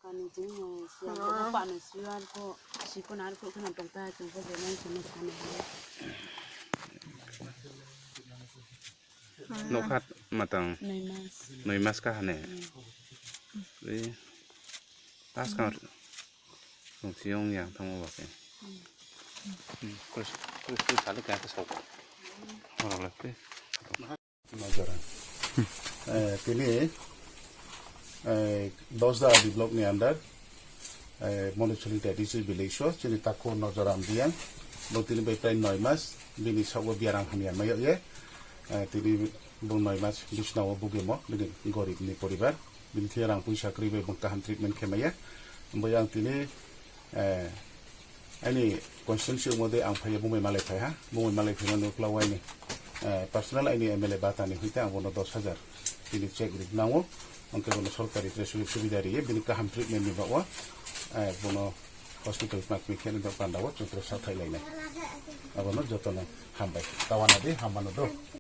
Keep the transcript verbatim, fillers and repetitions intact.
Ani tini no siya, bo pa no siya ko, si ko na ko khna tong ta, tong ko bo nai sini sani. Nokha matang. Noi mas. Noi mas ka hane. Hmm. Ri. Tas ka. Song si yong yang thang ba ke. Hmm. Hmm. Terus, terus, terus, sali ka ke sok. Ora le te. Nojora. Eh, tini, eh, Dosda R D block ni under, eh, Monochuli T D C village o, chini takhu Nojoram Reang, bo tini bai prai noi mas, bini saoh wo biaram hamya mai yag ye, eh, tini bung noi mas bisna wo bugimo, bini gorib ni poribar, bini thing rang poisa kroi bai bung kaham treatment khe mai ya. Bo yang tini, eh, Aini constituency ongmo dei ang phai ye bumai malai phai ha, bumai malai phai mani uklau aini, eh, personal aini M L A bata ni hoite ang bono dos hajar tini check ri nang ou, ang khe bono sorkari tre sujuk subida ri ye, bini kaham treatment ni baoh wo, eh, bono hospital kma kmi khe ni baoh panda wo chung tre sathai lai nai. Abono joto no hambai. Tawana di, hamano do.